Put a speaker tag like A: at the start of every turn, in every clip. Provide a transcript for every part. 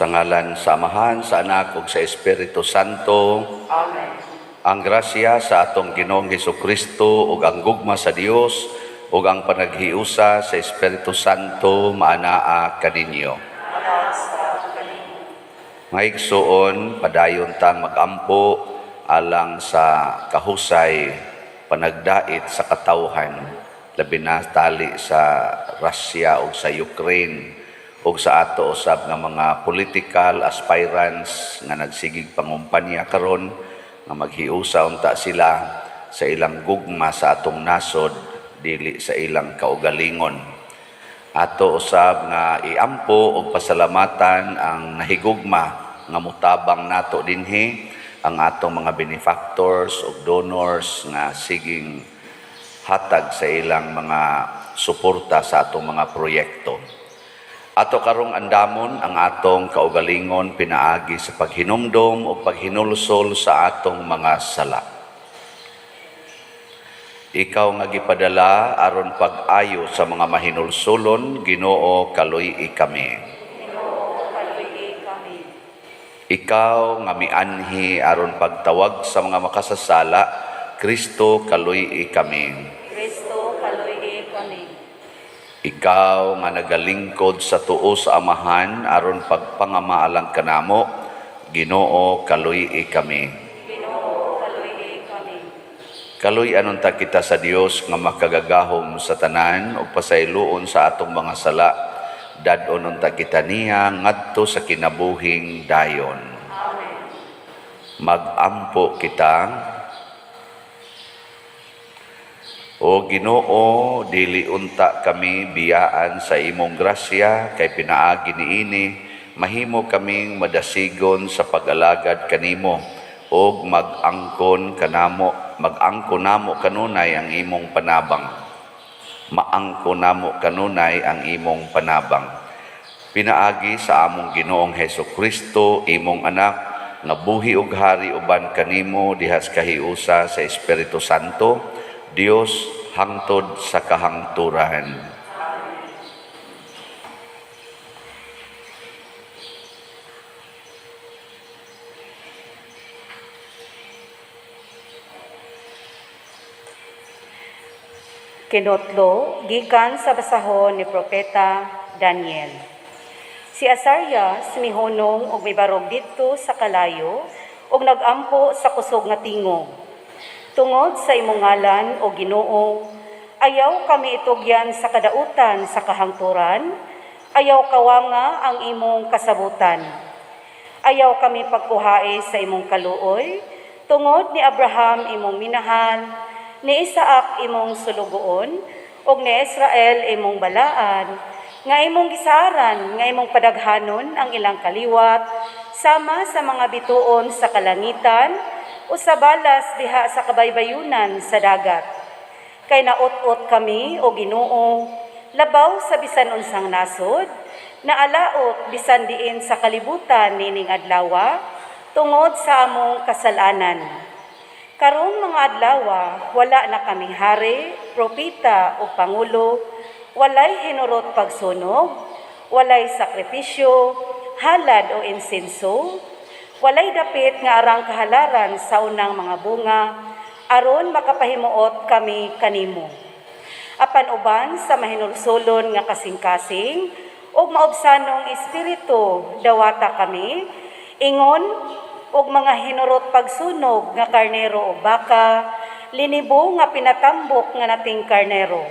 A: Sa ngalan sa Amahan, sa Anak ug sa Espiritu Santo.
B: Amen.
A: Ang grasya sa atong Ginoong Hesukristo ug ang gugma sa Dios ug ang panaghiusa sa Espiritu Santo maanaa kaninyo. Mga igsoon, padayon tang magampo alang sa kahusay panagdait sa katawhan, labi na tali sa Russia ug sa Ukraine ug sa ato usab nga mga political aspirants nga nagsigig pangumpanya karon, nga maghiusa unta sila sa ilang gugma sa atong nasod, dili sa ilang kaugalingon. Ato usab nga iampo og pasalamatan ang nahigugma nga mutabang nato dinhi, ang atong mga benefactors ug donors nga siging hatag sa ilang mga suporta sa atong mga proyekto. Ato karong andamon ang atong kaugalingon pinaagi sa paghinumdom o paghinulsol sa atong mga sala. Ikaw nga gipadala aron pag-ayo sa mga mahinulsulon, Ginoo, kaluy-i kami.
B: Ginoo, kaluy-i kami.
A: Ikaw nga mianhi aron pagtawag sa mga makasasala, Kristo, kaluy-i kami.
B: Kristo, kaluy-i kami.
A: Ikaw nga nagalingkod sa tuo sa Amahan aron pagpangamaalang kanamo, Ginoo, kaluy-i kami.
B: Ginoo, kaluy-i kami.
A: Kaluy-an unta kita sa Dios nga makagagahom sa tanan ug pasayloon sa atong mga sala. Dad-on unta kita niya ngadto sa kinabuhing dayon.
B: Amen.
A: Magampo kita. O Ginoo, dili unta kami biyaan sa imong grasya, kay pinaagi niini mahimo kaming madasigon sa pag-alagad kanimo ug mag-angkon kanamo, mag-angkon namo kanunay ang imong panabang. Maangkon namo kanunay ang imong panabang. Pinaagi sa among Ginoong Heso Kristo, imong anak, nga buhi ug hari uban kanimo diha sa kahiusa sa Espiritu Santo, Dios hangtod sa kahangturan.
B: Kinotlo, gikan sa basahon ni Propeta Daniel. Si Azarias mihunong og mibarog didto sa kalayo og nagampo sa kusog nga tingog. Tungod sa imong ngalan, o Ginoo, ayaw kami itugyan sa kadautan sa kahangturan, ayaw kawanga ang imong kasabutan. Ayaw kami pagkuhae sa imong kaluoy, tungod ni Abraham imong minahal, ni Isaac imong sulugoon, ug ni Israel imong balaan, nga imong gisaran, nga imong padaghanon ang ilang kaliwat, sama sa mga bituon sa kalangitan, o sa balas diha sa kabaybayunan sa dagat. Kay naut-ot kami, o Ginoo, labaw sa bisan unsang nasod, naalaot bisan diin sa kalibutan nining adlawa, tungod sa among kasalanan. Karong mga adlawa, wala na kaming hari, propeta o pangulo, walay hinurot pagsunog, walay sakripisyo, halad o insenso, walay dapit nga arang kahalaran sa unang mga bunga, aron makapahimuot kami kanimo. Apan uban sa mahinulsulon nga kasing-kasing ug maubsanong espiritu dawata kami, ingon og mga hinurot pagsunog nga karnero o baka, linibo nga pinatambok nga nating karnero.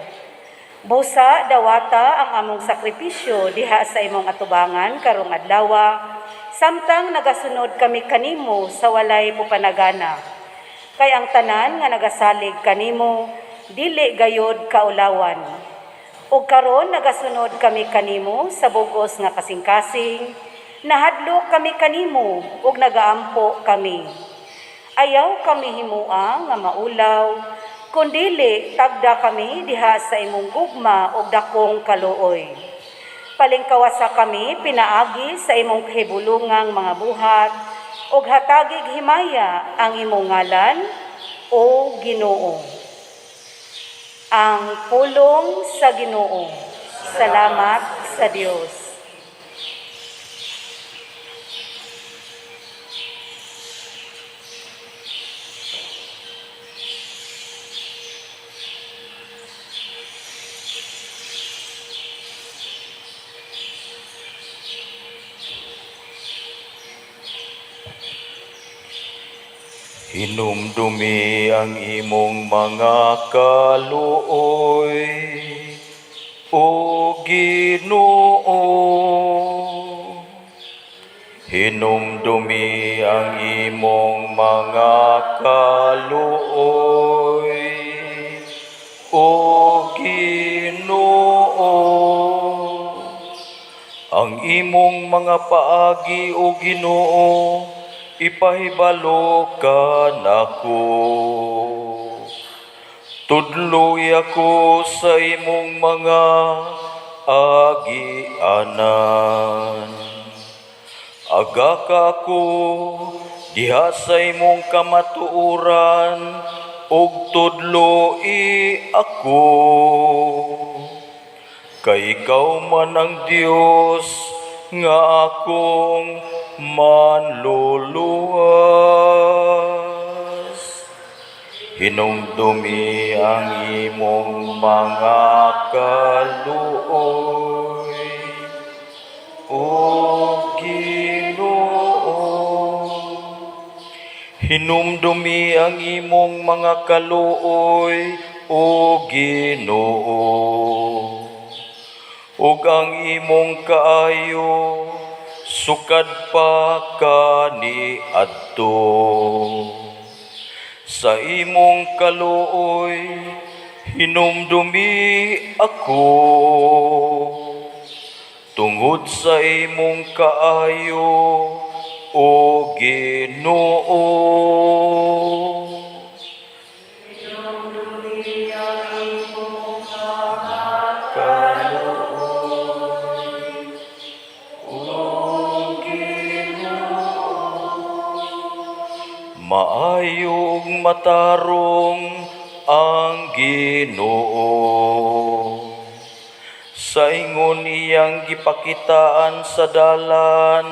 B: Busa dawata ang among sakripisyo diha sa imong atubangan karong adlawa, samtang nagasunod kami kanimo sa walay pupanagana. Kay ang tanan nga nagasalig kanimo dili gayod kaulawan. Ug karon nagasunod kami kanimo sa bugos nga kasing-kasing, nahadlok kami kanimo ug nagaampo kami. Ayaw kami himua nga maulaw, kundili tagda kami diha sa imong gugma ug dakong kaluoy. Palingkawasa kami pinaagi sa imong kahibulungang mga buhat ug hatagig himaya ang imong ngalan, o Ginoo. Ang pulong sa Ginoo. Salamat sa Dios.
C: Hinumdumi ang imong mga kaluoy, O Ginoo. Hinumdumi ang imong mga kaluoy, O Ginoo. Ang imong mga paagi, O Ginoo, ipahibalo kanako. Tudloi ako sa imong mga agianan. Agaka ako diha sa imong kamatuoran ug tudloi ako. Kay ikaw man ang Dios nga akong manluluwas. Hinumdumi ang imong mga kaluoy, O Ginoo. Hinumdumi ang imong mga kaluoy, O Ginoo, ug ang imong kaayo sukad pa kaniadto. Sa imong kaluoy, hinumdumi ako. Tungod sa imong kaayo, O Ginoo.
D: Hinumdumi ang imong mga
C: Kaluoy, O Ginoo. Maayo ug matarong ang Ginoo. Sa ingon iyang gipakitaan sa dalan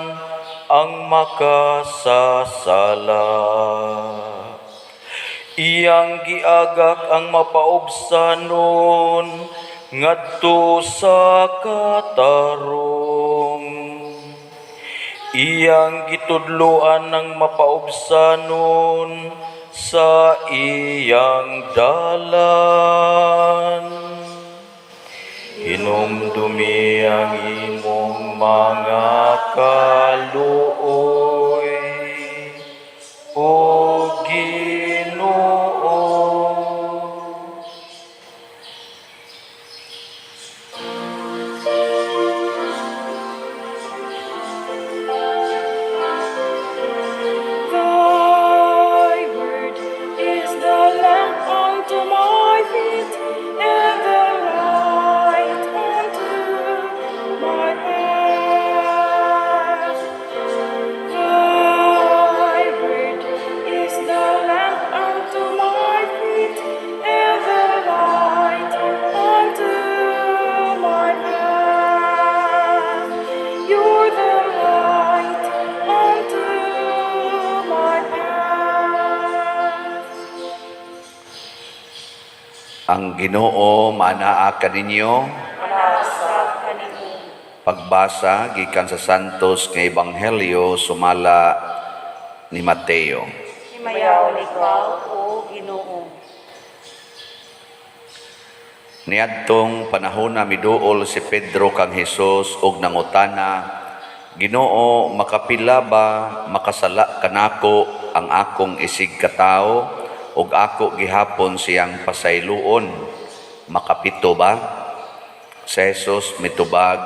C: ang makasasala. Iyang giagak ang mapaubsanon ngadto sa katarong. Iyang gitudloan ang mapaubsanon sa iyang dalan. Hinumdumi ang imong mga kaluoy, O Ginoo.
D: Thy word is the lamp unto my feet and the light unto my path. Thy word is the lamp unto my feet and the light unto my path. You're the light unto my path.
A: Ang Ginoo maanaa kaninyo.
B: Usab kanimo.
A: Pagbasa gikan sa Santos nga Ebanghelyo sumala ni Mateo.
B: Himayaon ikaw, O Ginoo.
A: Niadtong panahona, miduol si Pedro kang Hesus ug nangutana, "Ginoo, makapila ba makasala kanako ang akong isig katawo ug ako gihapon siyang pasayloon? Makapito ba?" Si Jesus mitubag,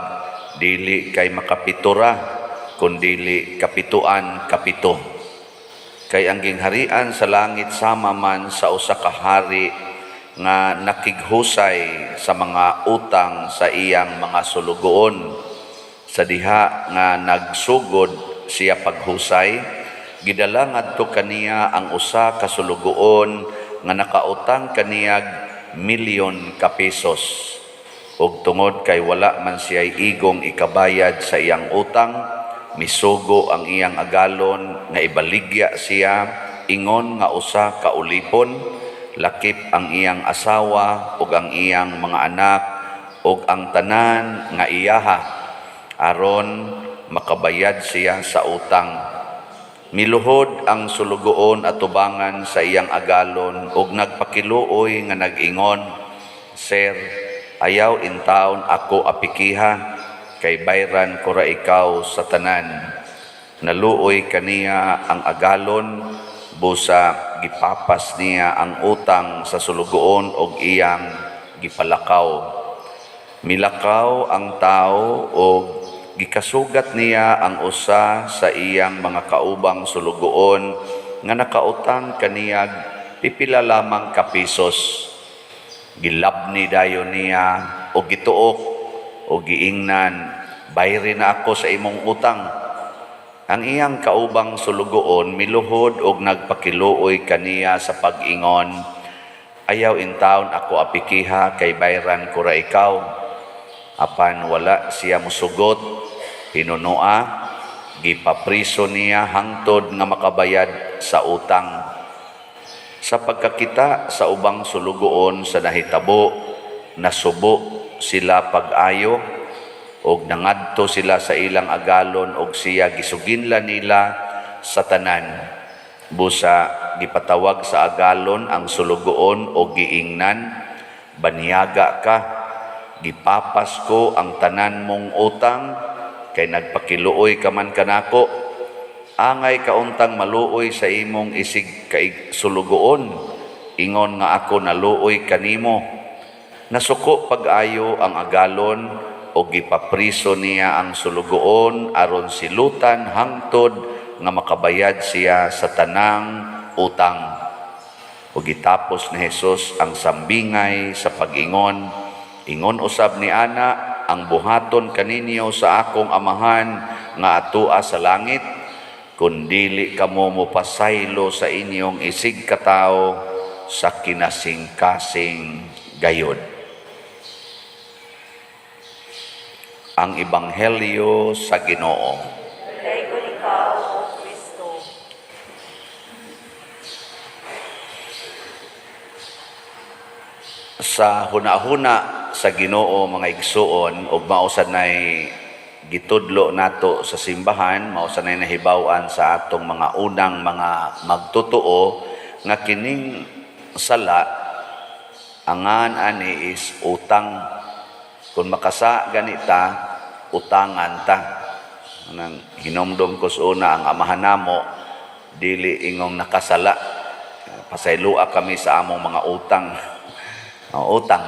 A: "Dili kay makapito ra, kundili kapituan kapito. Kay ang gingharian sa langit sama man sa usa ka hari nga nakighusay sa mga utang sa iyang mga sulugoon. Sa diha nga nagsugod siya paghusay, gidala ngadto kaniya ang usa ka sulugoon nga nakautang kaniyag milyon ka pesos. Ug tungod kay wala man siya'y igong ikabayad sa iyang utang, misugo ang iyang agalon nga ibaligya siya ingon nga usa ka ulipon, lakip ang iyang asawa ug ang iyang mga anak ug ang tanan nga iyaha, aron makabayad siya sa utang. Miluhod ang sulugoon atubangan sa iyang agalon ug nagpakiluoy nga nag-ingon, "Sir, ayaw intawon ako apikiha, kay bayran ko ra ikaw sa tanan." Naluoy kaniya ang agalon, busa gipapas niya ang utang sa sulugoon og iyang gipalakaw. Milakaw ang tao og gikasugat niya ang usa sa iyang mga kaubang sulugoon nga nakautang kaniyag pipila lamang ka pesos. Gilabni dayon niya og gituok og giingnan, "Bayri na ako sa imong utang." Ang iyang kaubang sulugoon miluhod og nagpakiluoy kaniya sa pag-ingon, "Ayaw intawon ako apikiha, kay bayran ko ra ikaw." Apan wala siya musugot. Hinunoa, gipapriso niya hangtod nga makabayad sa utang. Sa pagkakita sa ubang sulugoon sa nahitabo, nasubo sila pag-ayo og nangadto sila sa ilang agalon og siya gisuginlan nila sa tanan. Busa gipatawag sa agalon ang sulugoon og giingnan, "Banyaga ka, gipapas ko ang tanan mong utang kay nagpakiluoy ka man kanako. Angay kauntang maluoy sa imong isig kaig sulugoon, ingon nga ako naluoy kanimo." Nasuko pag-ayo ang agalon og gipapriso niya ang sulugoon aron silutan hangtod nga makabayad siya sa tanang utang. Ug gitapos ni Jesus ang sambingay sa pag-ingon, "Ingon usab ni ana ang buhaton kaninyo sa akong Amahan nga atua sa langit kun dili kamo mopasaylo sa inyong isig katawo sa kinasingkasing gayod." Ang Ebanghelyo sa Ginoo.
B: Dayon ikaw, O Kristo.
A: Sa hunahuna sa Ginoo, mga igsuon, ug mao sad nay gitudlo nato sa simbahan, mao sad nay nahibaw-an sa atong mga unang mga magtotoo nga kining sala, angan ani is utang. Kung makasa ganita, utangan ta. Nang hinomdom ko sa una, ang amahan namo dili ingong nakasala. Pasaylua kami sa among mga utang. O, utang.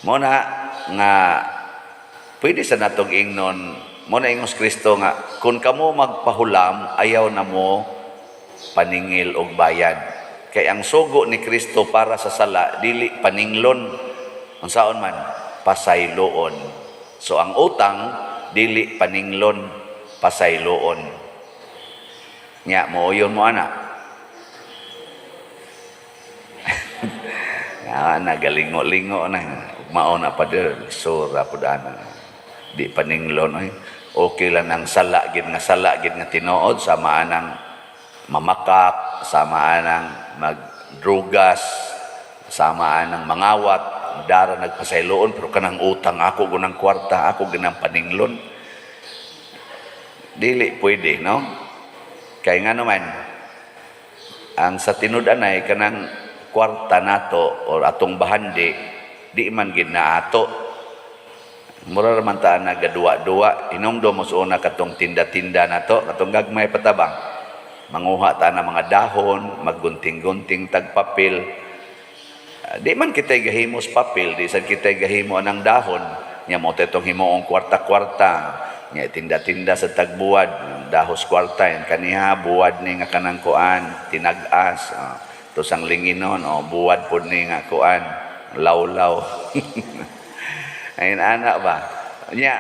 A: Mo na nga pwede sa natong ingnon, mo na ingos Kristo nga kung kamo magpahulam, ayaw na mo paningil og bayad. Kay ang sugo ni Kristo para sa sala dili paninglon. Unsaon man? Pasayloon. So ang utang dili paninglon, pasayloon. Nya mooyon mo ana. Ah, nagalingo-lingo na. Mao na pa dir, sura pud ana. Di paninglon oy. Okay lang ang sala gid nga tinuod, sama anang mamakak, sama anang magdrugas, sama anang mangawat, dara nagpasayloon, pero kanang utang ako gunang kwarta, ako ginang paninglon. Dili pwede, no? Kay nga naman, ang sa tinud-anay kanang kwarta nato or atong bahandi, di man gid na ato. Mura ra man ta nagaduwa-duwa. Inomdom mo sa una katong tinda-tinda nato, katong gagmay patabang. Manguha ta na mga dahon, maggunting-gunting tag papel. Di man kita'y gahimos papel, di sad kita'y gahimo anang dahon. Nya mo itong himuong kwarta-kwarta. Nya tinda-tinda sa tagbuwad, dahos kwarta yan kaniha buwad ni nga kanang kuan, tinag-as. Tos ang linginon, oh, buwad pod ni nga kuan, lawlaw. Ayun ana ba? Nya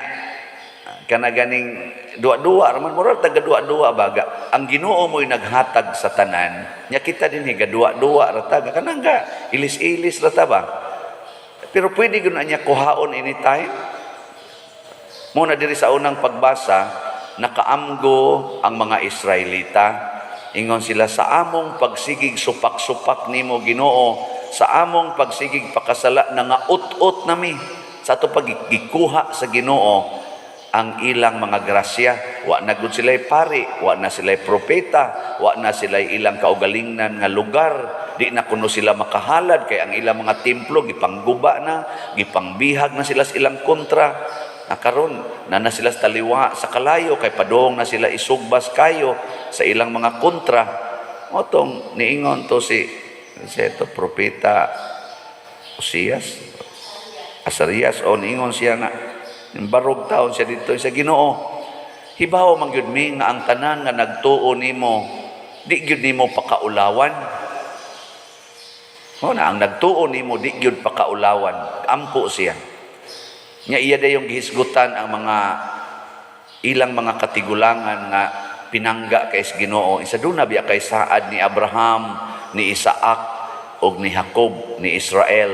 A: kana ganing duwa-duwa raman, murag taga duwa-duwa ba. Ang Ginoo mo'y naghatag sa tanan. Nya kita din higa duwa-duwa ra ta, kanang ga ilis-ilis ra ta ba. Pero pwede gyud na niya kuhaon anytime. Mo na diri sa unang pagbasa, nakaamgo ang mga Israelita. Ingon sila, "Sa among pagsigig supak-supak nimo, Ginoo, sa among pagsigig pakasala, nangaut-ut nami." Sa ato pagikuha sa Ginoo, ang ilang mga grasya. Wa na gud sila'y pari, wa na sila'y propeta, wa na sila'y ilang kaugalingnan nga lugar. Di na kuno sila makahalad kay ang ilang mga templo gipangguba na, gipangbihag na sila sa ilang kontra. Na karon na na sila sa taliwa sa kalayo kay padong na sila isugbas kayo sa ilang mga kontra. Motong niingon to si si ito propeta Osias, Asarias, o niingon siya nga barog taon siya dito sa Ginoo. Hibaw man gyud mi nga ang tanan nga nagtuo nimo di gyud nimo pakaulawan. Mo na ang nagtuo nimo di gyud pakaulawan. Ampo siya. Nya iya dayong gihisgutan ang mga ilang mga katigulangan nga pinangga kay sa Ginoo. Isa duna biya kay saad ni Abraham, ni Isaac ug ni Jacob, ni Israel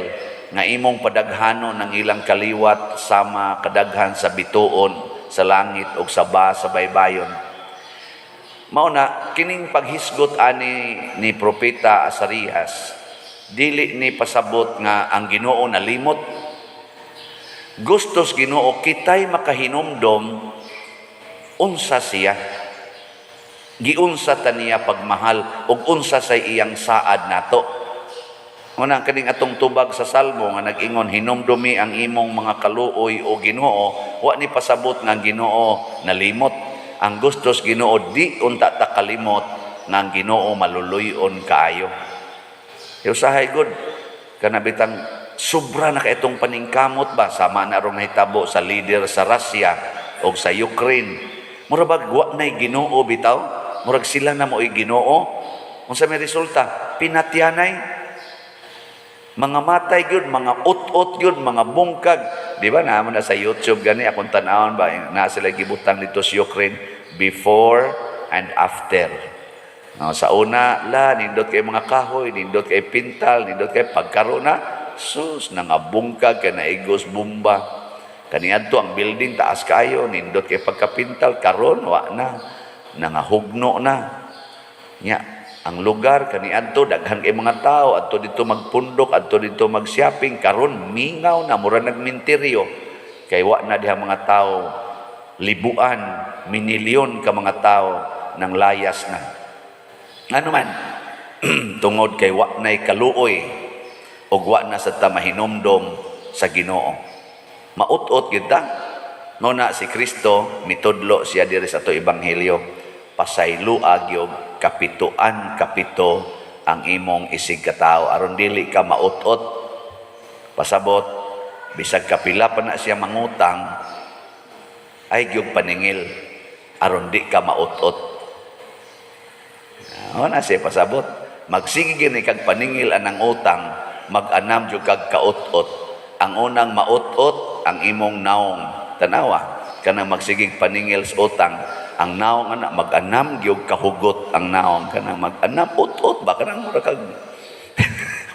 A: nga imong padaghanon ng ilang kaliwat sama kadaghan sa bituon sa langit ug sa ba sa baybayon. Mao na kining paghisgot ani ni propeta Asarias, dili ni pasabot nga ang Ginoo nalimot. Gustos Ginoo kitay makahinumdom unsa siya. Giunsa ta niya pagmahal ug unsa say iyang saad nato. Muna kaning atong tubag sa Salmo nga nag-ingon, "Hinumdumi ang imong mga kaluoy, o Ginoo," wa ni pasabot nga ang Ginoo nalimot. Ang gustos Ginoo di unta ta kalimot nga ang Ginoo maluluy-on kaayo. Usahay gud kana bitang sobra na ka itong paningkamot ba, sama na rong nahitabo sa leader sa Russia o sa Ukraine. Mura bag wa na'y Ginoo bitaw? Murag sila na mo'y Ginoo. Unsa may resulta? Pinatyanay. Mga matay gyud, mga ut-ut gyud, mga bungkag. Di ba naman na sa YouTube gani akong tan-awon ba na sila gibutang dito sa Ukraine, before and after. No, sa una, la, nindot kay mga kahoy, nindot kay pintal, nindot kay pagkaroon na, sus, nangabungkag kay naigos bomba. Kaniadto ang building taas kayo, nindot kay pagkapintal, karon wa na, nangahugno na. Nya, ang lugar kaniadto daghan kay mga tao, adto dito magpundok, adto dito mag-shopping, karon mingaw na, mura nagminteryo. Kay wa na diha mga tao, libuan, minilyon ka mga tao nang layas na. Ano man, tungod kay wa na'y kaluoy ug wa na sa ta mahinumdom sa Ginoo. Maut-ot gyud ta. Mao na si Kristo mitudlo siya diri sa ato ebanghelyo. Pasayloa gyud kapituan kapito ang imong isig katao aron dili ka maut-ot. Pasabot bisag kapila pa na siya mangutang, ay gyud paningil aron di ka maut-ot. O na siya pasabot. Magsige gini kag paningil anang utang, mag-anam jud kag kaut-ot. Ang unang maut-ot ang imong naong. Tanawa, kanang magsigig paningil sa utang, ang naong ana mag-anam gyud kahugot ang naong, kanang mag-anam ut-ot ba, kanang mura kag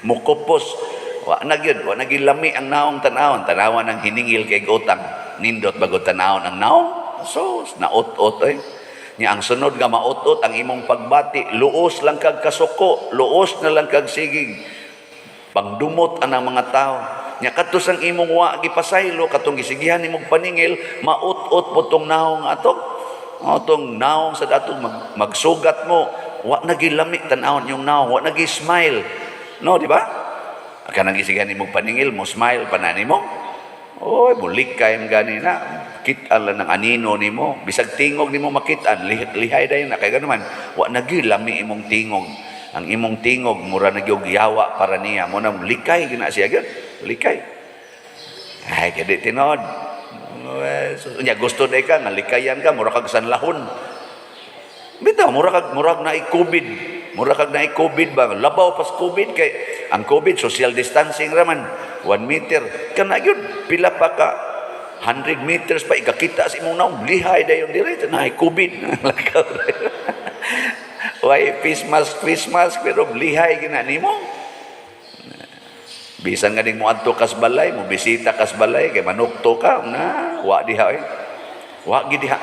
A: mukupos. Wa na gyud, wa na gyud lami ang naong tanawon. Tanawa ng hiningil kay utang. Nindot bagod tanawon ang naong. So, naut-ot eh. Nya ang sunod nga maut-ot ang imong pagbati, luos lang kag kasuko, luos na lang kag sigig. Pangdumot anang mga tao. Nya kadto sang imong wa gipasaylo, katong gisigihan nimong paningil, maut-ot po tong naong ato. Atong naong sa datong magsugat mo, wa na gilami tan-awon yung naong, wa na smile. No, di ba? Kanang gisigihan nimong paningil, mo smile pa na nimo. Oy, bulik kay gani na. Kita lang ng anino nimo. Bisag tingog nimo makitaan, lihay dayon na kay ganuman. Wa na gyud lami imong tingog. Ang imong tingog mura na gyud yawa para niya. Mo na likay gina siya gyud. Likay. Ay, kadi tinod. So, nya gusto day ka nga likayan ka, mura kag sanlahon. Bitaw mura kag murag naay COVID. Mura kag naay COVID ba? Labaw pas COVID kay ang COVID social distancing ra man. 1 meter. Kana gyud pila pa ka 100 meters pa ikakita sa imong naong, lihay dayon dire naay COVID. Lakaw dayon. Why face mask, face mask, pero lihay gina nimo. Bisan nga ning moadto kas balay, mo bisita kas balay kay manukto ka na wa diha eh. Wa gid diha.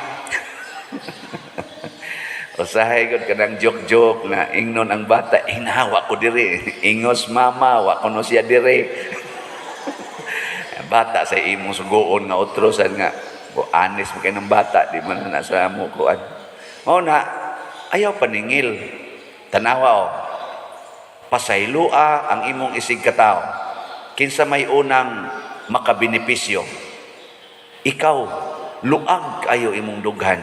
A: Usahay gud kanang joke-joke na ingnon ang bata, "Inawa ko diri." Ingos mama, wa kuno siya diri. Bata sa imong sugoon nga otro sad nga Anis mo kay ng bata, di man na sa mo kuan. Mao na, ayaw paningil. Tanawa o. Pasaylua ang imong isig katao. Kinsa may unang makabenepisyo? Ikaw, luag kayo imong dughan.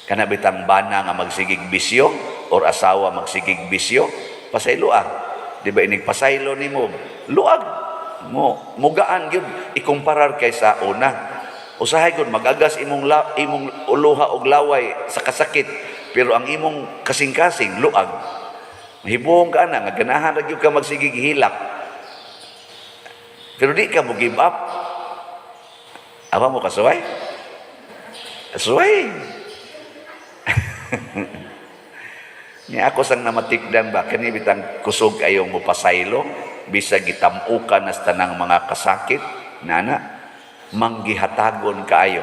A: Kana bitang bana nga magsigig bisyo or asawa magsigig bisyo, pasayloa. Di ba inig pasaylo nimo? Luag mo, mugaan gyud ikumparar kaysa una. Usahay gud magagas imong imong luha og laway sa kasakit, pero ang imong kasing-kasing luag. Mahibong ka na nga ganahan ra gyud ka magsigig hilak. Pero di ka mo give up. Awa mo kasuway? Kasuway. Nya ako sang namatikdan ba kani bitang kusog ayong mopasaylo bisag gitam-ukan nas tanang mga kasakit nana manggihatagon kaayo.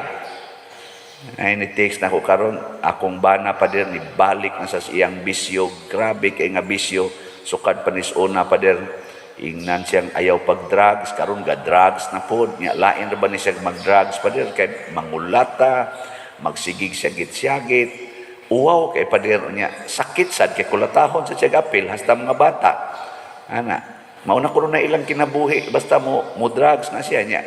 A: Ay ni text na ko karon akong bana pader ni balik na sa iyang bisyo, grabe kay nga bisyo sukad pa nis una pader, ingnan siyang ayaw pag drugs, karon ga drugs na pod nya, lain ra ba ni siya mag drugs pader kay mangulata, magsigig siya gitsyagit, uwaw kay pader nya, sakit sad kay kulatahon sa siya apil hasta mga bata ana, mao na kuno na ilang kinabuhi, basta mo mo drugs na siya nya.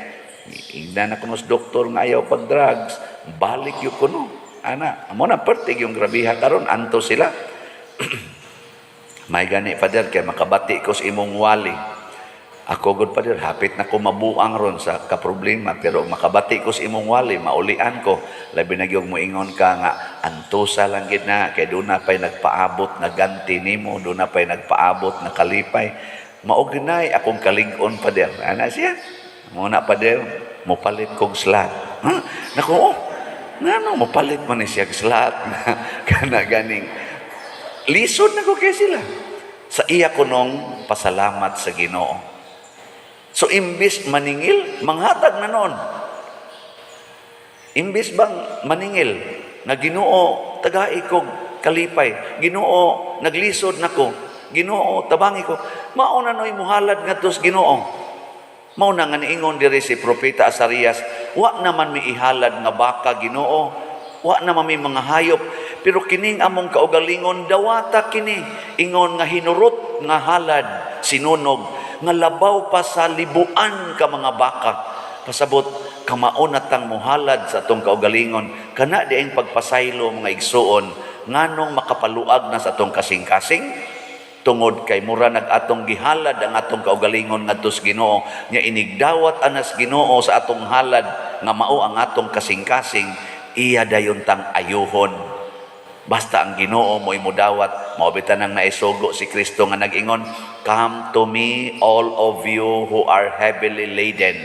A: Ingnan na kuno sa doktor nga ayaw pag drugs, balik yun kuno ana, amo na pertig yung grabiha karon anto sila. May gani pader kay makabati ko sa imong wali. Ako gud pader hapit na ko mabuang ron sa kaproblema, pero makabati ko sa imong wali maulian ko, labi na gyud moingon ka nga antusa lang gid na kay duna pay nagpaabot na ganti nimo, duna pay nagpaabot na kalipay, mao ginay akong kalig-on pader ana siya. Muna pader mopalit kog slot. Huh? Nako, oh, ngano mopalit man ni siya og slot? Kana ganing lisod na ko kay sila sa iya kunong pasalamat sa Ginoo. So imbis maningil, manghatag na noon. Imbis bang maningil na Ginoo tagai kog kalipay, Ginoo naglisod nako, Ginoo tabangi ko, mao na noy muhalad ngadto sa Ginoo. Mao na nga niingon diri si Propeta Asarias, wa naman mi ihalad nga baka Ginoo, wa naman mi mga hayop, pero kining among kaugalingon dawata kini, ingon nga hinurot nga halad sinunog nga labaw pa sa libuan ka mga baka. Pasabot kamao na tang muhalad sa atong kaugalingon, kana dieng pagpasaylo mga igsuon, nganong makapaluag na sa atong kasing-kasing, tungod kay mura nag atong gihalad ang atong kaugalingon ngadto sa Ginoo, nya inigdawat anas Ginoo sa atong halad nga mao ang atong kasing-kasing, iya dayon tang ayuhon. Basta ang Ginoo mo'y mudawat, mao bitan ang naisugo si Kristo nga nag-ingon, "Come to me all of you who are heavily laden.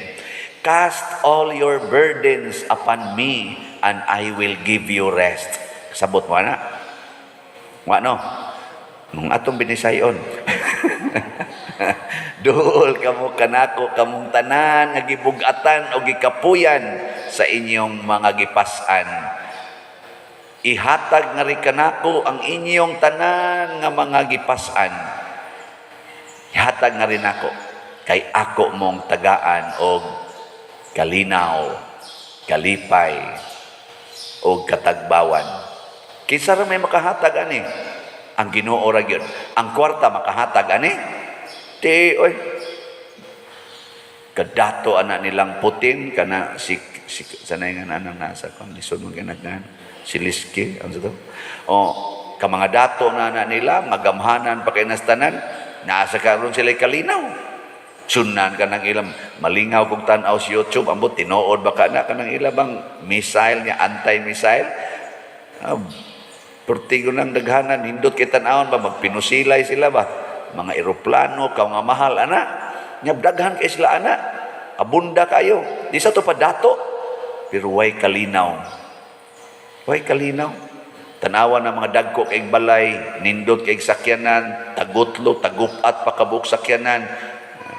A: Cast all your burdens upon me and I will give you rest." Sabot mo na? Wa no? Nung atong binisayon. Duol kamo kanako kamong tanan nga gibugatan o gikapuyan sa inyong mga gipas-an. Ihatag nga rin kanako ang inyong tanan nga mga gipas-an. Ihatag nga rin ako kay ako mong tagaan og kalinaw, kalipay og katagbawan. Kinsa ra may makahatag ani? Ang Ginoo ra gyud. Ang kwarta makahatag ani? Ti oy. Kadato ana nilang Putin kana si si sanay nga anang nasa kon lisod mo ginagnan si Liski ano to? O ka mga dato na na nila magamhanan pa kay nastanan, nasa karon sila kalinaw. Sunan ka ng ilang malingaw kung tan-aw sa YouTube, ambot tinuod ba ka na kanang ila bang missile niya, anti-missile? Pertigo ng daghanan, hindot kay tan-awon ba, magpinusilay sila ba? Mga eroplano, kaw nga mahal, ana. Nya daghan kay sila, ana. Abunda kayo. Di sa to pa dato. Pero way kalinaw. Way kalinaw. Tanawa ng mga dagko kay balay, nindot kay sakyanan, tagutlo, tagupat pa kabuok sakyanan.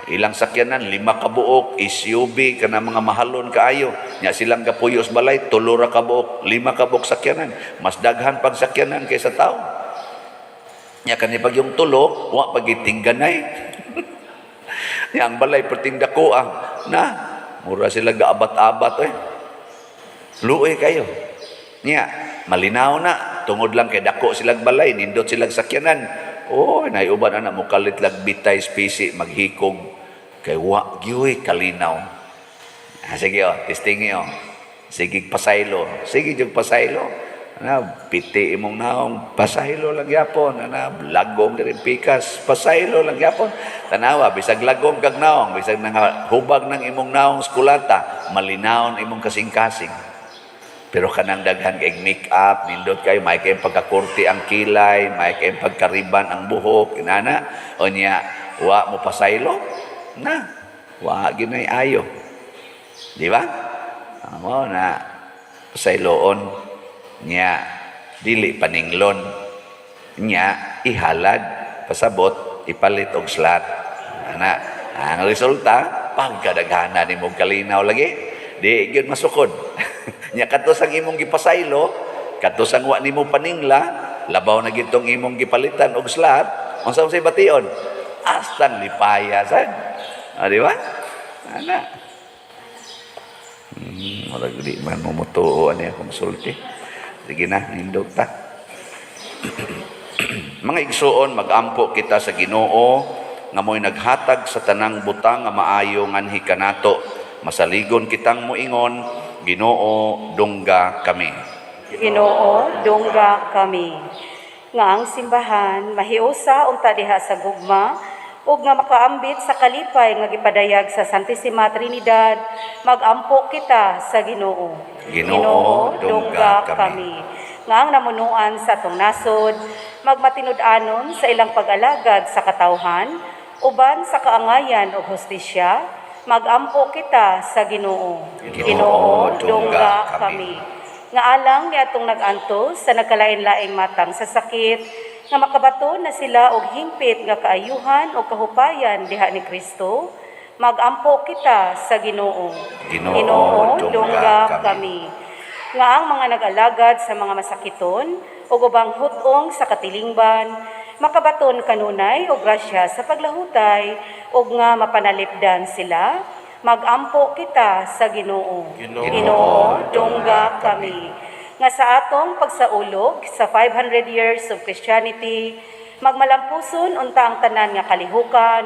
A: Ilang sakyanan, 5 ka buok, SUV, kana mga mahalon kaayo. Nya silang gapuyo sa balay, 3 ra ka buok, 5 ka buok sakyanan. Mas daghan pag sakyanan kaysa tao. Nya kani pag yung tulo, wa pagitingganay. Nya ang balay perting dako ah. Na, mura sila gaabat-abat eh. Luoy kayo. Niya, malinaw na. Tungod lang kay dako silag balay, nindot silag sakyanan. Oh, naiuban ana mo kalit lag bitay spesi maghikog kay wa gyuy kalinaw. Ah, sige oh, testing oh. Sige pasaylo. Sige jud pasaylo. Ana piti imong naong, pasaylo lang gyapon. Ana lagom diri pikas, pasaylo lang gyapon. Tanawa bisag lagom kag naong, bisag nang hubag ng imong naong skulata, malinawon imong kasing-kasing. Pero kanang daghan kay make-up, nindot kayo, may kay pagkakurti ang kilay, may kay pagkariban ang buhok, inana. O niya, wa mo pasaylo? Na, wa ginay ayo. Di ba? Amo na pasayloon niya dili paninglon niya ihalad pasabot ipalit og slat ana. Ang resulta, pagkadaghana nimo kalinaw lagi, di gyud masukod. Nya kadto sang imong gipasaylo, kadto sang wa nimo paningla, labaw na gitong imong gipalitan og slat. Unsa say bation astang lipaya sad, ah, di ba ana? Murag di man mo motuo ani akong sulti. Sige na, nindot ta. Mga igsuon, magampo kita sa Ginoo nga mo'y naghatag sa tanang butang nga maayo nganhi kanato. Masaligon kitang moingon, Ginoo, dungga kami.
B: Ginoo, dungga kami. Nga ang simbahan mahiusa unta diha sa gugma ug nga makaambit sa kalipay nga gipadayag sa Santissima Trinidad, magampo kita sa Ginoo.
A: Ginoo, dungga kami.
B: Nga ang namunuan sa atong nasod magmatinud-anon sa ilang pag-alagad sa katawhan uban sa kaangayan ug hustisya, magampo kita sa Ginoo.
A: Ginoo, dungga kami.
B: Nga alang ni atong nag-antos sa nagkalain-laing matang sa sakit, nga makabato na sila og hingpit nga kaayuhan o kahupayan diha ni Kristo, magampo kita sa Ginoo.
A: Ginoo, dungga kami.
B: Nga ang mga nag-alagad sa mga masakiton ug ubang hut-ong sa katilingban makabaton kanunay og grasya sa paglahutay ug nga mapanalipdan sila, magampo kita sa Ginoo.
A: Ginoo,
B: dungga kami. Nga sa atong pagsaulog sa 500 years of Christianity, magmalampuson unta ang tanan nga kalihukan,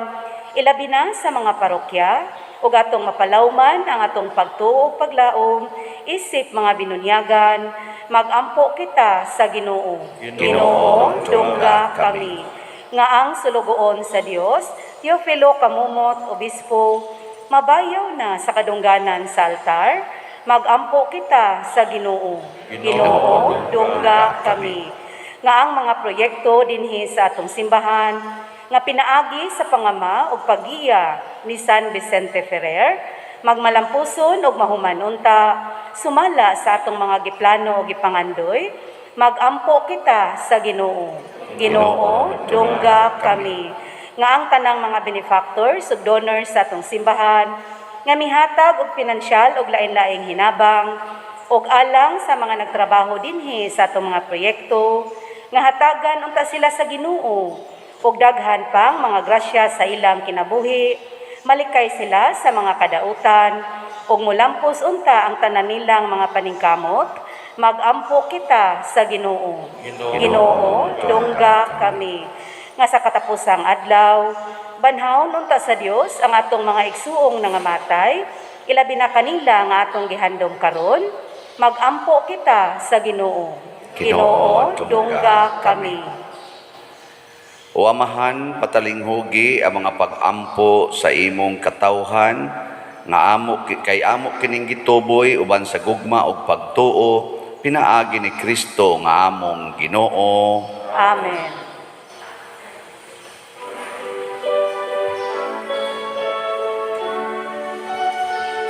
B: ilabi na sa mga parokya, ug atong mapalawman ang atong pagtuo ug paglaom isip mga binunyagan, magampo kita sa Ginoo.
A: Ginoo, dungga kami.
B: Nga ang sulugoon sa Dios, Teofilo Camomot, Obispo, mabayaw na sa kadungganan sa altar, magampo kita sa Ginoo. Ginoo, dungga kami. Nga ang mga proyekto dinhi sa atong simbahan nga pinaagi sa pangama ug paggiya ni San Vicente Ferrer, magmalampuson ug mahuman unta sumala sa atong mga giplano ug gipangandoy, magampo kita sa Ginoo. Ginoo, dungga kami. Nga ang tanang mga benefactors ug donors sa atong simbahan nga mihatag og pinansyal ug lain-laing hinabang ug alang sa mga nagtrabaho dinhi sa atong mga proyekto, nga hatagan unta sila sa Ginoo ug daghan pang mga grasya sa ilang kinabuhi, malikay sila sa mga kadautan ug mulampos unta ang tanan nilang mga paningkamot, magampo kita sa Ginoo. Ginoo, dungga kami. Nga sa katapusang adlaw, banhawon unta sa Dios ang atong mga igsuong nangamatay, ilabi na kanila nga atong gihandom karon, magampo kita sa Ginoo.
A: Ginoo,
B: dungga kami.
A: O Amahan, patalinghugi ang mga pag-ampo sa imong katawhan nga amo kay amo kining gituboy uban sa gugma ug pagtuo pinaagi ni Kristo nga among Ginoo.
B: Amen.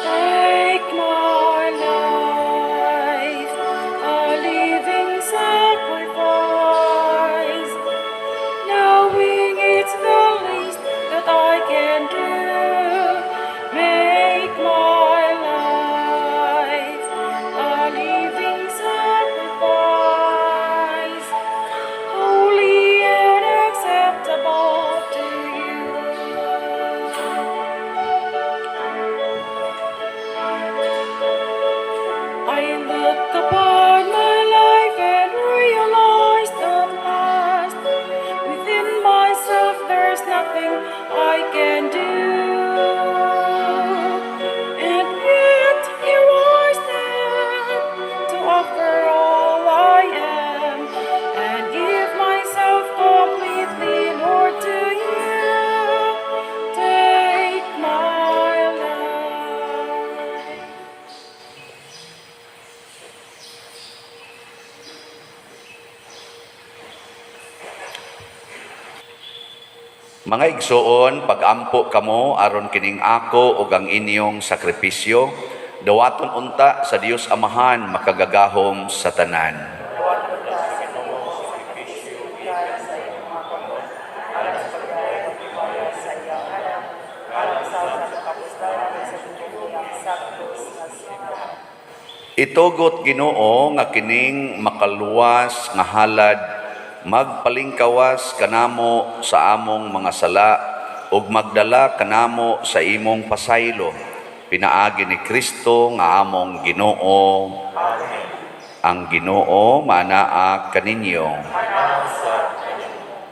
D: Take my life, a living sacrifice, knowing it's the least that I can do. Make my life a living sacrifice, holy. I can do. And yet here I stand to offer all I am and give myself completely, Lord, to you. Take my life.
A: Mga igsoon, pag-ampo kamo aron kining ako ug ang inyong sakripisyo, dawaton unta sa Dios Amahan makagagahom sa tanan. Itugot, Ginoo, nga kining makaluwas nga halad magpalingkawas kanamo sa among mga sala ug magdala kanamo sa imong pasaylo pinaagi ni Kristo nga among Ginoo. Ang Ginoo maanaa kaninyo.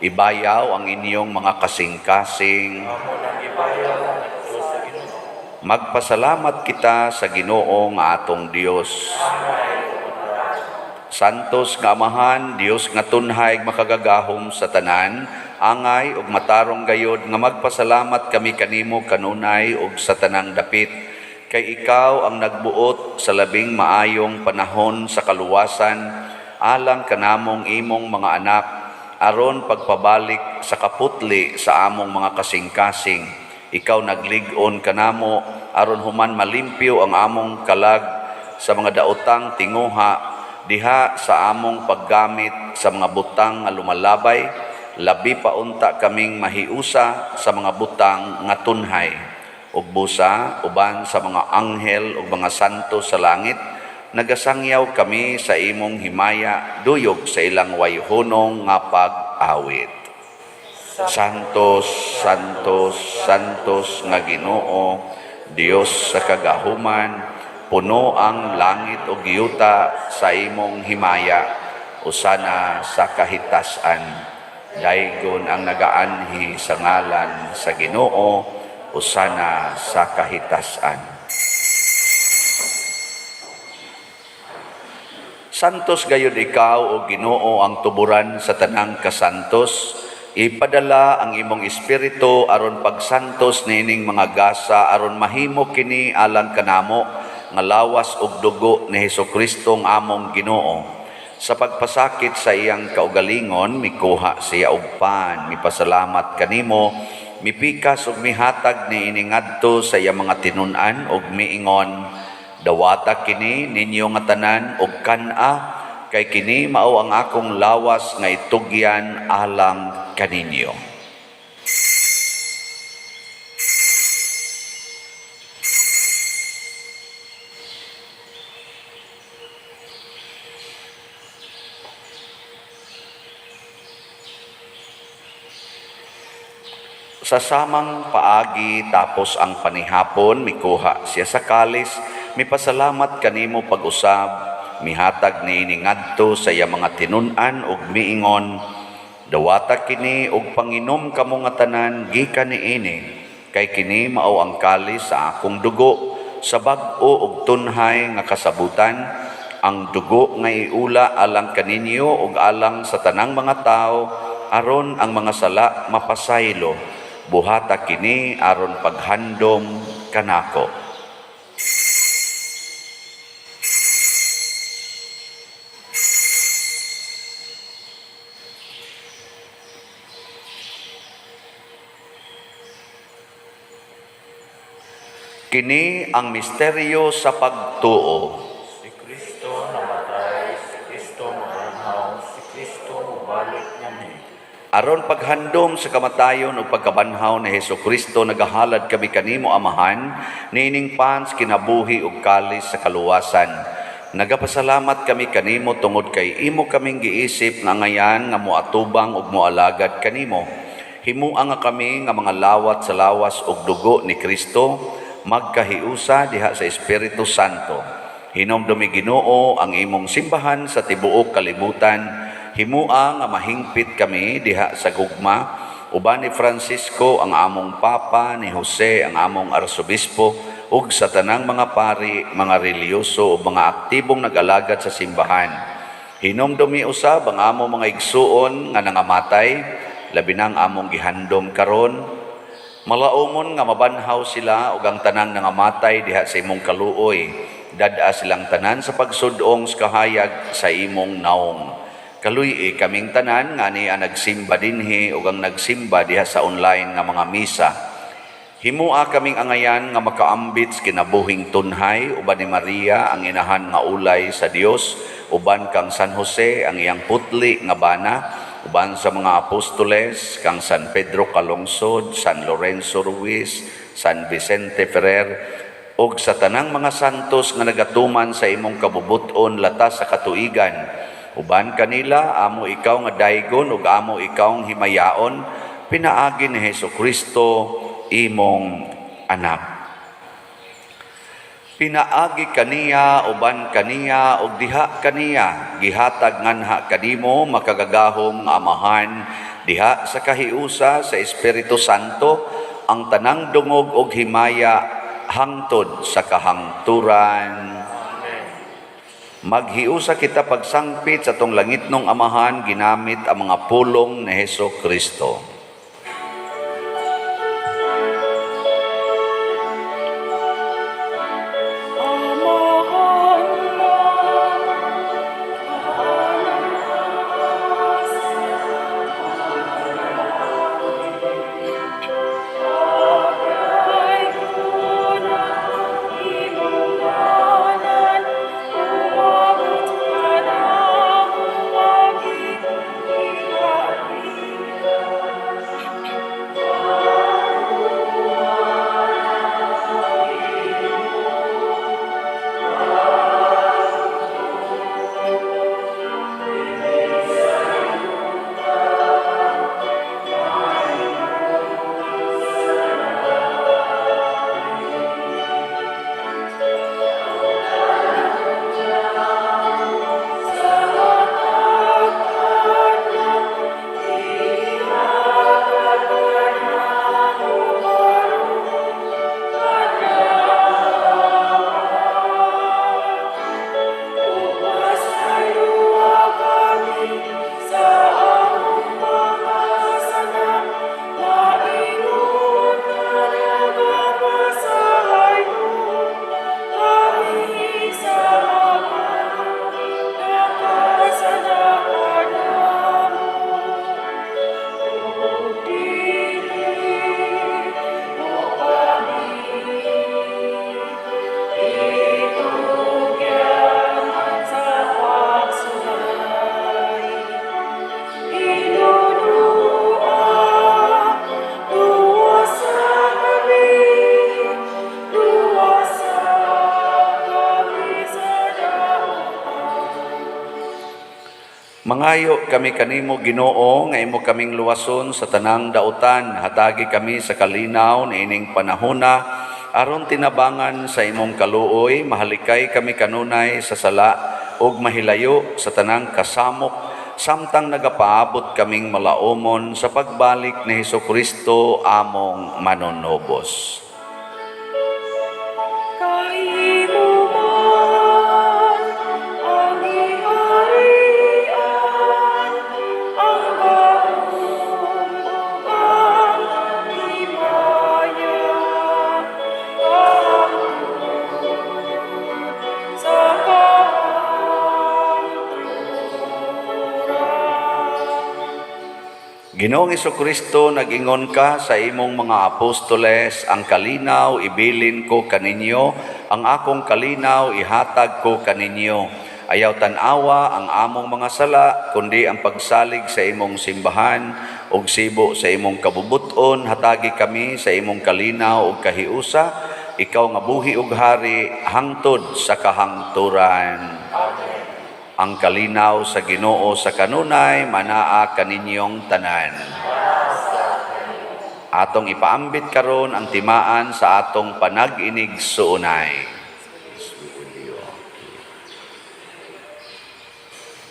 A: Ibayaw ang inyong mga kasing-kasing. Magpasalamat kita sa Ginoo nga atong Dios. Santos nga Amahan, Dios nga tunhay makagagahom sa tanan, angay ug matarong gayod nga magpasalamat kami kanimo kanunay ug sa tanang dapit, kay ikaw ang nagbuot sa labing maayong panahon sa kaluwasan alang kanamong imong mga anak, aron pagpabalik sa kaputli sa among mga kasing-kasing. Ikaw naglig-on kanamo aron human malimpyo ang among kalag sa mga daotang tinguha diha sa among paggamit sa mga butang nga lumalabay, labi pa unta kaming mahiusa sa mga butang nga tunhay. Ug busa, uban sa mga anghel ug mga santo sa langit, nagasangyaw kami sa imong himaya duyog sa ilang wayhunong nga pag-awit. Santos, Santos, Santos nga Ginoo, Dios sa kagahuman, puno ang langit ug yuta sa imong himaya. Hosana sa kahitasan. Daygon ang nagaanhi sa ngalan sa Ginoo, hosana sa kahitasan. Santos gayud ikaw, o Ginoo, ang tuburan sa tanang kasantos. Ipadala ang imong espiritu aron pagsantos niining mga gasa aron mahimo kini alang kanamo nga lawas ug dugo ni Hesukristo nga among Ginoo. Sa pagpasakit sa iyang kaugalingon, mikuha siya og pan, mipasalamat kanimo, mipikas ug mihatag niini ngadto sa iyang mga tinun-an ug miingon: "Dawata kini ninyo nga tanan ug kan-a, kay kini mao ang akong lawas nga itugyan alang kaninyo." Sa samang paagi, tapos ang panihapon, mikuha siya sa kalis, mipasalamat kanimo pag-usab, mihatag niini ngadto sa iyang mga tinun-an ug miingon: "Dawata kini ug panginom kamo nga tanan gikan niini, kay kini mao ang kalis sa akong dugo sa bag-o ug tunhay nga kasabutan, ang dugo nga iula alang kaninyo ug alang sa tanang mga tawo aron ang mga sala mapasaylo. Buhata kini aron paghandom kanako." Kini ang misteryo sa pagtuo.
C: Si Kristo namatay, si Kristo mobanhaw, si Kristo mobalik nganhi.
A: Aron paghandom sa kamatayon ug pagkabanhaw ni Hesukristo, nagahalad kami kanimo, Amahan, niining pan sa kinabuhi ug kalis sa kaluwasan. Nagapasalamat kami kanimo tungod kay imo kaming giisip nga angayan nga moatubang ug moalagad kanimo. Himua nga kami nga mga lawat sa lawas ug dugo ni Kristo magkahiusa diha sa Espiritu Santo. Hinomdumi, Ginoo, ang imong simbahan sa tibuok kalibutan. Himua nga mahingpit kami diha sa gugma. Uban ni Francisco ang among Papa, ni Jose ang among Arsobispo, ug sa tanang mga pari, mga relihiyoso ug mga aktibong nag-alagad sa simbahan. Hinumdumi usab ang among mga igsuon nga nangamatay, labi na ang among gihandom karon. Malaumon nga mabanhaw sila ug ang tanang nangamatay diha sa imong kaluoy. Dad-a silang tanan sa pagsud-ong sa kahayag sa imong naong. Kaluy-i kaming tanan nga ania nagsimba dinhi ug ang nagsimba diha sa online nga mga misa. Himua kaming angayan nga makaambit sa kinabuhing tunhay uban ni Maria ang inahan nga ulay sa Dios, uban kang San Jose ang iyang putli nga bana, uban sa mga apostoles kang San Pedro Calungsod, San Lorenzo Ruiz, San Vicente Ferrer, ug sa tanang mga santos nga nagatuman sa imong kabubut-on latas sa katuigan. Uban kanila amo ikaw nga daygon ug amo ikaw himayaon, pinaagi ni Hesus Kristo imong anak. Pinaagi kaniya, uban kaniya, ug diha kaniya, gihatag nganha kanimo makagagahom nga Amahan, diha sa kahiusa sa Espiritu Santo, ang tanang dungog ug himaya hangtod sa kahangturan. Maghiusa kita pagsangpit sa atong langitnong Amahan ginamit ang mga pulong ni Hesus Kristo.
D: Amahan ay kuna imong ngalan, umabot ka namo ang imong sa among mga sala, maingon nga nagapasaylo kami sa among nakasalanan namo. Ug dili mo kami itugyan sa pagsulay. Hinunua, luwasa kami, luwasa kami sa dautan.
A: Mangayo kami kanimo, Ginoo, nga imo kaming luwason sa tanang dautan. Hatagi kami sa kalinaw niining panahona aron tinabangan sa imong kaluoy, mahalikay kami kanunay sa sala ug mahilayo sa tanang kasamok samtang nagapaabot kaming malaumon sa pagbalik ni Hesus Kristo among manunubos.
D: Kahimo man ang gingharian, ang gahom ug ang himaya, hangtod sa kahangturan.
A: Ginoong Kristo, nag-ingon ka sa imong mga apostoles, "Ang kalinaw ibilin ko kaninyo, ang akong kalinaw ihatag ko kaninyo." Ayaw tan-awa ang among mga sala, kundi ang pagsalig sa imong simbahan ug sibo sa imong kabubut-on, hatagi kami sa imong kalinaw ug kahiusa, ikaw nga buhi ug hari hangtod sa kahangturan. Ang kalinaw sa Ginoo sa kanunay manaa kaninyong tanan. Atong ipaambit karon ang timaan sa atong panag-inigsuonay.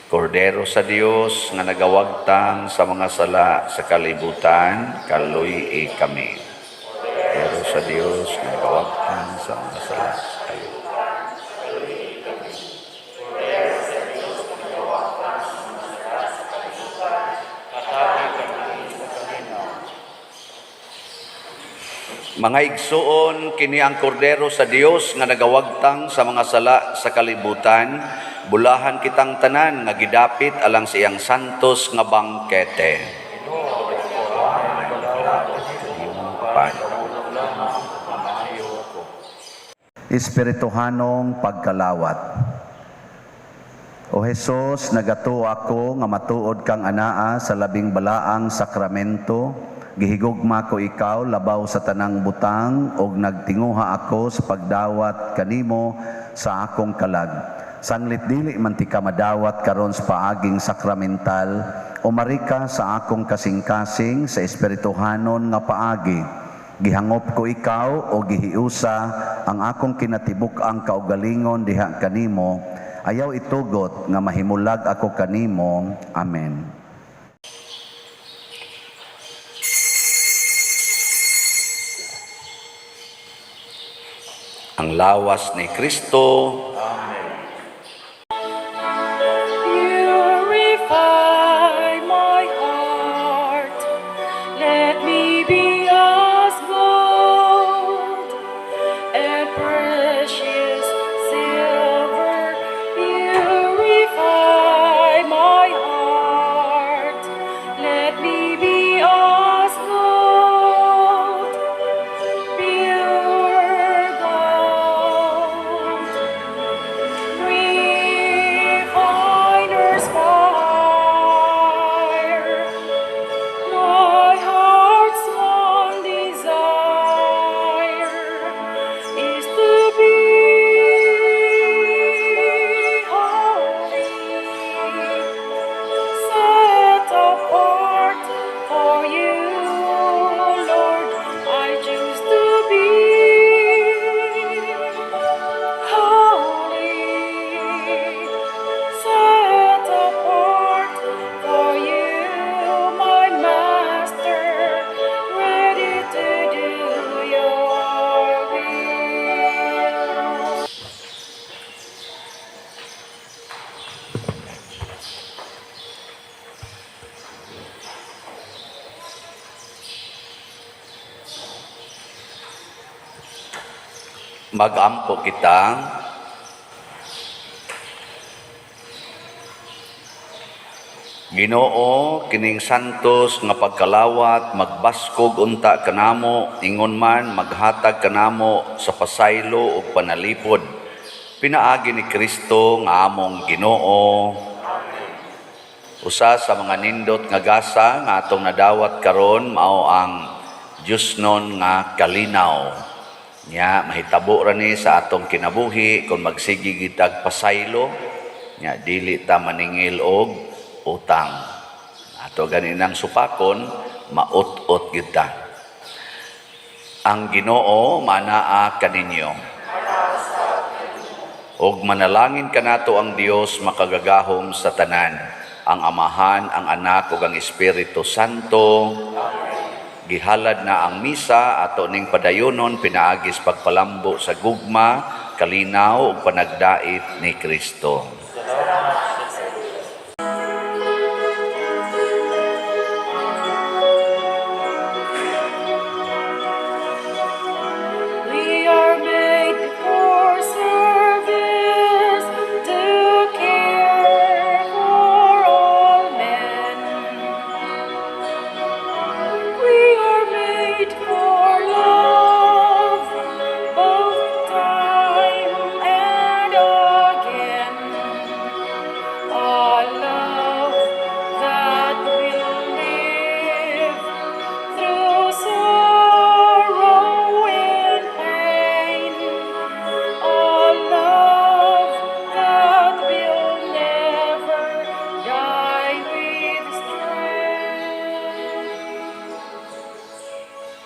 A: Kordero sa Dios nga nagawagtang sa mga sala sa kalibutan, kaluy-i kami. Kordero sa Dios nga nagawagtang sa mga sala sa kalibutan.
C: Hatagi kami sa kalinaw.
A: Mga igsuon, kini ang kordero sa Dios nga nagawagtang sa mga sala sa kalibutan, bulahan kitang tanan nga gidapit alang sa iyang santos nga bangkete.
C: Ginoo, dili ko angay magkalawat kanimo, apan panulok lamang ug mamaayo ako.
A: Espirituhanong pagkalawat. O Hesus, nagatuo ako nga matuod kang anaa sa labing balaang sakramento. Gihigugma ko ikaw labaw sa tanang butang ug nagtinguha ako sa pagdawat kanimo sa akong kalag. Sanglit dili man tika madawat karon sa paaging sakramental, umari ka sa akong kasing-kasing sa espirituhanon nga paagi. Gihangop ko ikaw o gihiusa ang akong kinatibuk-ang kaugalingon diha kanimo. Ayaw itugot nga mahimulag ako kanimo. Amen. Ang lawas ni Kristo.
C: Amen.
D: Purify my heart. Let me be as gold and precious silver. Purify my heart. Let me be as gold, pure gold. Refiner's fire, my heart's one desire is to be holy, set apart for you, Lord. I choose to be holy, set apart for you, my master, ready to do your will.
A: Magampo kita. Ginoo, kining santos nga pagkalawat magbaskog unta kanamo, ingon man maghatag kanamo sa pasaylo ug panalipod. Pinaagi ni Kristo nga among Ginoo. Usa sa mga nindot nga gasa nga atong nadawat karon mao ang Diyosnon nga kalinaw. Nya mahitabo ra ni sa atong kinabuhi kung magsige kitag pasaylo, nya dili ta maningil og utang. Ato gani nang supakon, maut-ot kita. Ang Ginoo manaa kaninyo. Og manalangin kanato ang Dios makagagahom sa tanan, ang Amahan, ang Anak ug ang Espiritu Santo. Gihalad na ang misa, ato ning padayonon pinaagi sa pagpalambo sa gugma, kalinaw ug panagdait ni Kristo.